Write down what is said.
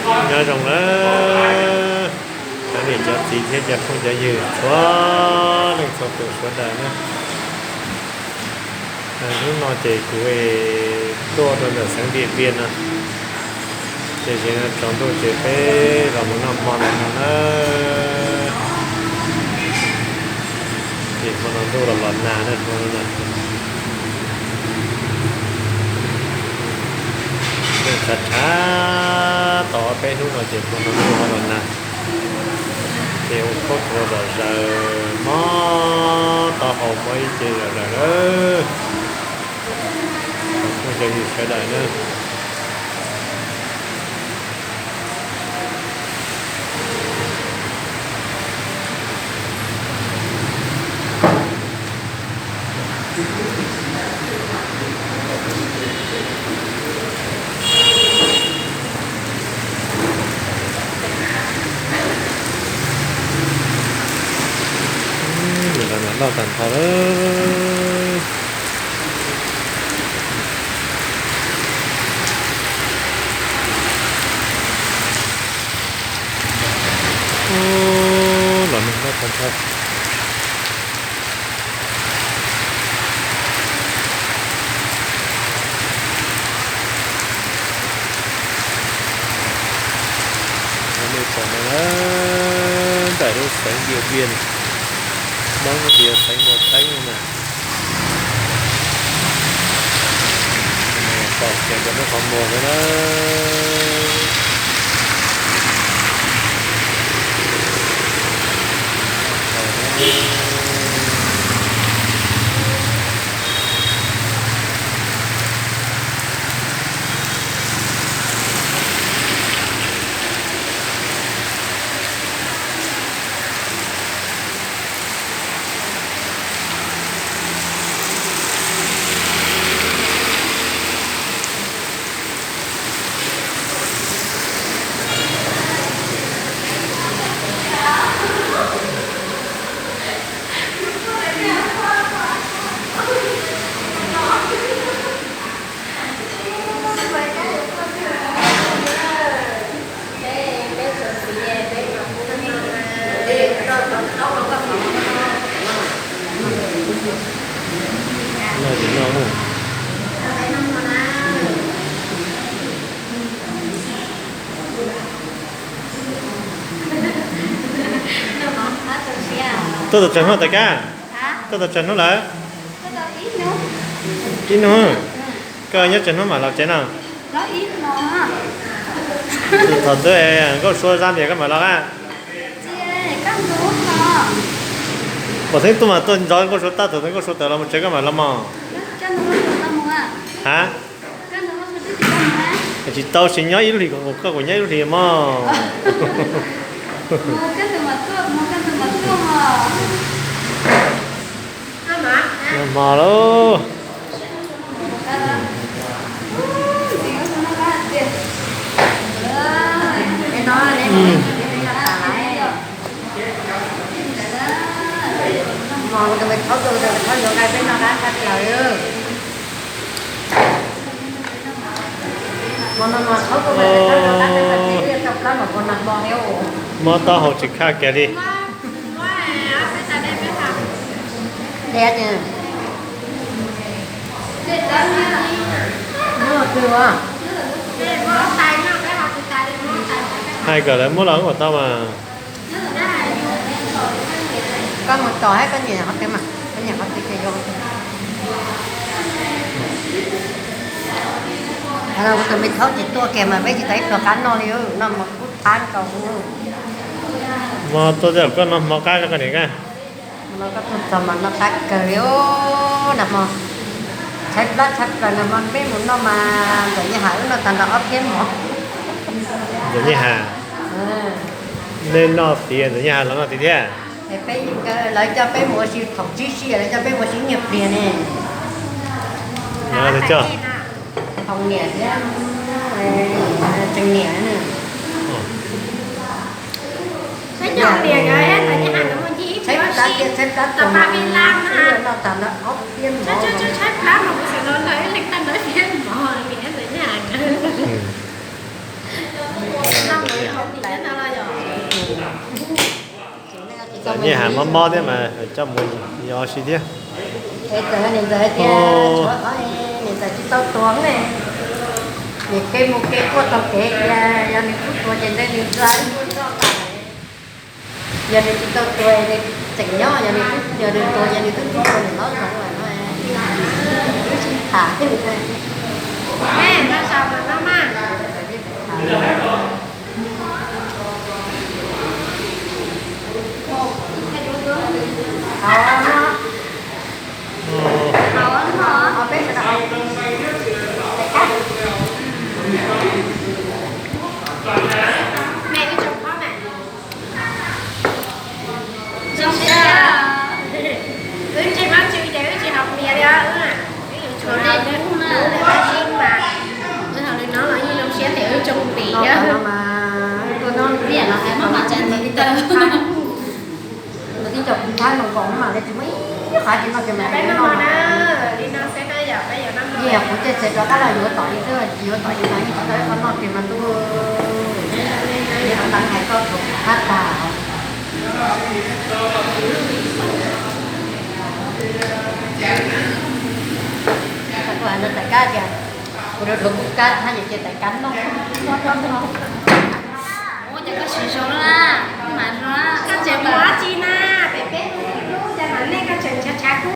Nyob zoo na, cov niam cov txiv thiab cov phooj cov ywg txhua leej txhua tus sawv daws na. Hnub no ces kuv tuaj rau ntawm xeev Diam Npiaj no, ces tsaus ntuj ces peb los mus noj hmo ntawm no na. Ces hmo no ntuj los los nag na, hmo no na. Ntuj tshav tshav tau ob peb hnub no ces hmo no ntuj ho los nag. Ces ua khaub khuav zom zaws, mob taub hau mob ib ce zom zaws lawm. Phooj ywg sawv daws na. Loj tag nrho lawm. Los nag loj tag nrho. Nej pom no na, nram lub xeev Diam Npiaj, Hmoob tias xeev Muas Theeb no na. Pom kiag cov lub qhov muag no na. Tuaj tau tsawg hnub tas kab? Tuaj tau tsawg hnub lawm? Ib hnub. Koj nyob tsawg hnub mam los tsev no? Thaum twg Nkauj Sua zaj tias koj mam los a? Puas theeb tuaj mas tuaj ntxov Nkauj Sua tag, thaum twg Nkauj Sua tawm los mus tsev koj mam los mog. Ha? Tsis tau, tsis nyob ib lub hlis, koj kuj nyob ib lub hlis mog. Noj hmo lauj. Mob taub hau tsis kaj kiag li. Hais kom lawv muab los kom tau mas. Koj mus tos hab koj nyiam qhov twg mas, koj nyiam qhov twg ces yuav. Kuv tus me thaub tsis tuaj kiag mas peb tsis tau ib pluag qab noj li, noj mas kub thab nkaus. Hmo tuaj tej zaum koj noj hmo qab koj niam koj. Hmo no koj tuaj txog mas noj qab kawg li os. Nag hmo tshaib plab tshaib plaws, nag hmo peb mus noj mas Ntxawm Nyiaj Has wb noj tag nrho ob phiab mov. Ntxawm Nyiaj Has, nej noj tiav Ntxawm Nyiaj Has los noj tiav thiab? Peb, lawv coj peb mus ua si thaum tsib sij, lawv coj peb mus ua si ib nyuag pliag ne. Thaum niam thiab tseem niam. Tshaib plab tias tshaib plab tuag mas noj tag nrho ob phiab mov. Txawm nyiaj has mob mob thiab mas coj mus yos si thiab. Niam ntxawm tias tshuav qhov niam ntxawm tsis tau tuag ne, niam kev mus kev quaj tau kev tias yog nws twb tuag ces ntshe nws ntxa ib npuaj roj tas. Yog nws tsis tau tuag nws tseem nyob, yog nws twb, yog nws tuag ces nws twb tsis tuag nws hlob zoov lawm no. Wb sib tham thiab. Wb ntsej muag tsw ces wb tsis hais tias li, wb yuav tshuav dej dub na, wb sib mas, wb hais li no los yeej zoo siab tias wb tsoo pim thiab. Tuaj noj tiam no hais maj mam tsa ntiv taw. Nws tib co kuv thab noo nkaus mam li tsis muaj ib qhov tsis noj ces mam li noj na. Li no xwb na yom, peb yuav noj. Yeej yog kuv tej txiv rov qab los yuav tom li xwb, tsis yuav tom li no yeej tsis tau ib qho noj ces mas ntuj, yeej tau hais koj kuv thab tag. Kuv hais rau Tais Kab tias kuv rau rau kuv kab thab ces ces Tais Kab noj. Ua cas koj siv zoo na, koj mas zoo na, koj tseem mus dab tsi na?